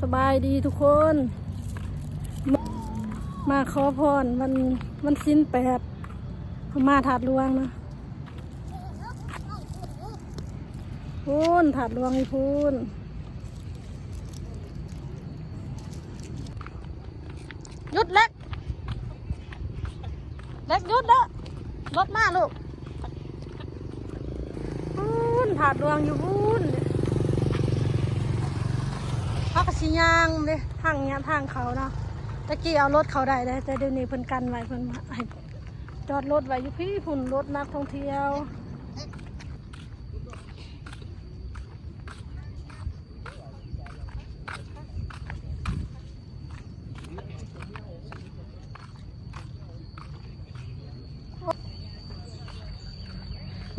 ສະບາຍດີທຸກຄົນ ມາຂໍພອນວັນ ວັນສິນແປດ ມາທາດຫຼວງນະ ພຸ້ນ ທາດຫຼວງຢູ່ພຸ້ນ ຢຸດເລັກ ເລັກຢຸດເດີ້ ລົດມາລູກ ພຸ້ນ ທາດຫຼວງຢູ່ພຸ້ນ ເຮົາກໍຊິຍ່າງເດ້ ທາງເນີ້ຍ ທາງເຂົ້າເນາະ ແຕ່ກີ້ເອົາລົດເຂົ້າໄດ້ເດ້ ແຕ່ດຽວນີ້ເພິ່ນກັນໄວ້ ເພິ່ນໃຫ້ຈອດລົດໄວ້ຢູ່ພີ້ ພຸ້ນ ລົດນັກທ່ອງທ່ຽວ.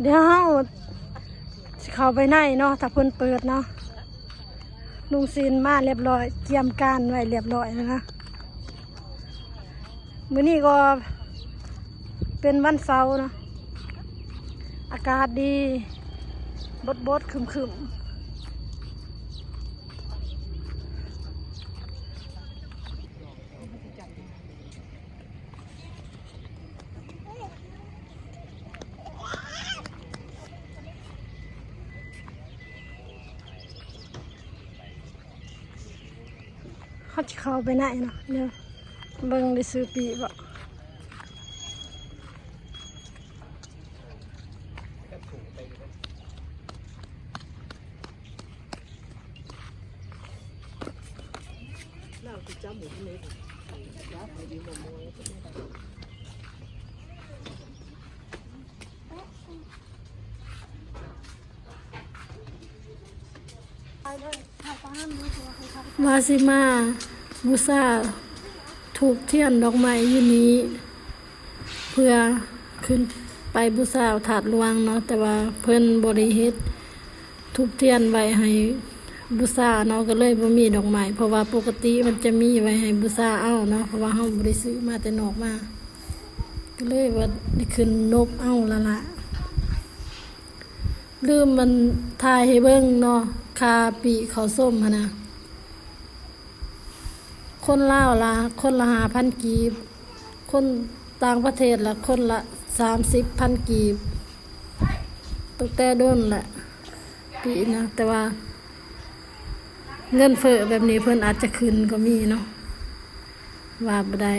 ດຽວເຮົາຊິເຂົ້າໄປໃນເນາະ ຖ້າເພິ່ນເປີດເນາະ ລຸງສິນມາລຽບຮ້ອຍ ກຽມການໄວ້ລຽບຮ້ອຍແລ້ວນະ. ມື້ນີ້ກໍເປັນວັນເສົາເນາະ ອາກາດດີ ບົດໆ ຄຶ້ມໆ. ເຮົາຊິເຂົ້າໄປໃນເນາະ ດຽວເບິ່ງໄດ້ຊື້ປີ້ບໍ່. ວ່າຊິມາບູຊາທູບທຽນດອກໄມ້ຢູ່ນີ້ ເພື່ອຂຶ້ນໄປບູຊາທາດຫຼວງເນາະ ແຕ່ວ່າເພິ່ນບໍ່ໄດ້ເຮັດທູບທຽນໄວ້ໃຫ້ບູຊາເນາະ ກໍເລີຍບໍ່ມີດອກໄມ້ ເພາະວ່າປົກກະຕິມັນຈະມີໄວ້ໃຫ້ບູຊາເອົາເນາະ ເພາະວ່າເຮົາບໍ່ໄດ້ຊື້ມາແຕ່ນອກມາ ກໍເລີຍວ່າໄດ້ຂຶ້ນນົບເອົາລະລະ. ລືມມັນຖ່າຍໃຫ້ເບິ່ງເນາະ ຄ່າປີ້ເຂົ້າຊົມຫັ້ນນະ ຄົນລາວລະຄົນລະຫ້າພັນກີບ ຄົນຕ່າງປະເທດລະຄົນລະສາມສິບພັນກີບ ຕັ້ງແຕ່ດົນລະປີ້ນະ ແຕ່ວ່າເງິນເຟີ້ແບບນີ້ເພິ່ນອາດຈະຂຶ້ນກໍມີເນາະ ວ່າບໍ່ໄດ້.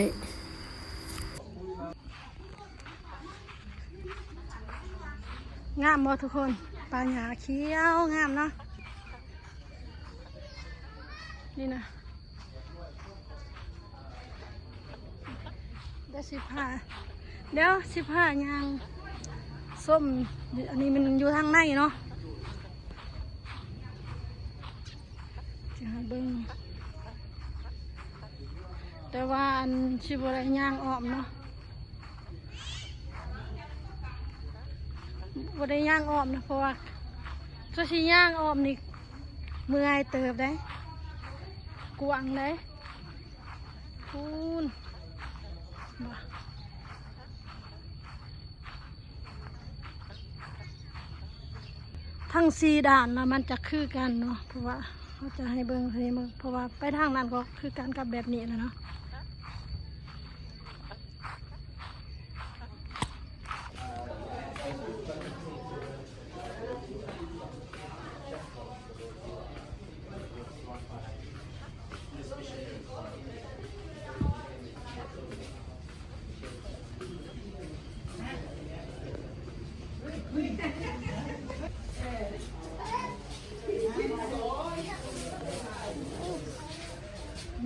ງາມບໍ່ທຸກຄົນ ປ່າຫຍ້າຂຽວງາມເນາະ ນີ້ນະ ດຽວຊິພາ ດຽວຊິພາຍ່າງຊົມ ອັນນີ້ມັນຢູ່ທາງໃນເນາະ. ຊິໃຫ້ເບິ່ງ ແຕ່ວ່າອັນ ຊິບໍ່ໄດ້ຍ່າງອ້ອມເນາະ ບໍ່ໄດ້ຍ່າງອ້ອມນະ ເພາະວ່າຖ້າຊິຍ່າງອ້ອມນີ້ເມື່ອຍເຕີບເດ້ ກວ້າງເດ້ ພຸ້ນ ທັງສີ່ດ້ານນະ ມັນຈະຄືກັນເນາະ ເພາະວ່າເຮົາຈະໃຫ້ເບິ່ງ ໃຫ້ເບິ່ງ ເພາະວ່າໄປທາງນັ້ນກໍຄືກັນກັບແບບນີ້ແຫຼະເນາະ.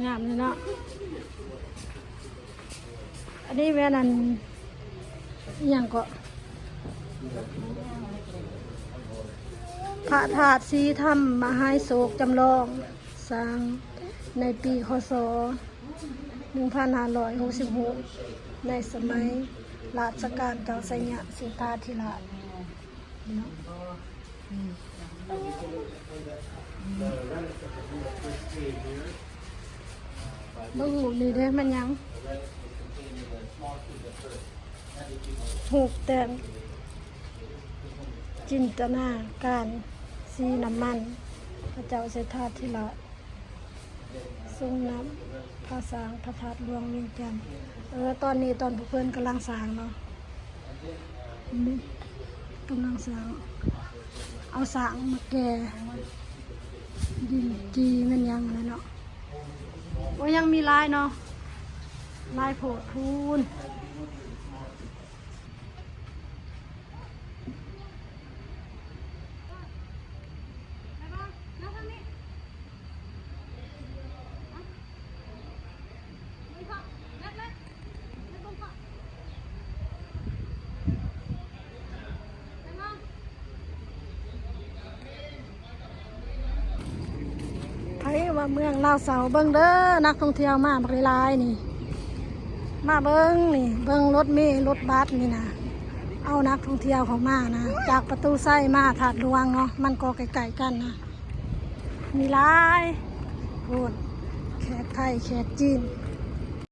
ງາມເລີຍເນາະ ອັນນີ້ແມ່ນອັນ ອີ່ຫຍັງເກາະ ພະທາດສີທຳມະຫາຍໂສກຈຳລອງ ສ້າງໃນປີ ຄ.ສ. ໜຶ່ງພັນຫ້າຮ້ອຍຫົກສິບຫົກ ໃນສະໄໝລາຊະການເຈົ້າໄຊຍະເສດຖາທິລາດເນາະ. ເບິ່ງຮູບນີ້ເດ້ ແມ່ນຫຍັງ? ຮູບແຕ້ມຈິນຕະນາການສີນ້ຳມັນ ພະເຈົ້າເສດຖາທິລາດ. ສົ່ງນ້ຳພະສ້າງພະທາດຫຼວງວຽງຈັນ. ເອີ ຕອນນີ້ຕອນພວກເພິ່ນກຳລັງສ້າງເນາະ ນີ້ກຳລັງສ້າງ ເອົາສ້າງມາແກ່ດິນຈີ່ແມ່ນຫຍັງແຫຼະເນາະ. ໂອ້ ຍັງມີຫຼາຍເນາະ ຫຼາຍໂພດພຸ້ນ. ໃຜວ່າເມືອງລາວເຊົາ ເບິ່ງເດີ ນັກທ່ອງທ່ຽວມາບັກຫຼາຍໆນີ້ ມາເບິ່ງນີ້ ເບິ່ງລົດເມລົດບັສນີ້ນະ ເອົານັກທ່ອງທ່ຽວເຂົ້າມານະ ຈາກປະຕູໄຊມາທາດຫຼວງເນາະ ມັນກໍໃກ້ໆກັນນະ ມີຫຼາຍໂພດ ແຂກໄທແຂກຈີນ.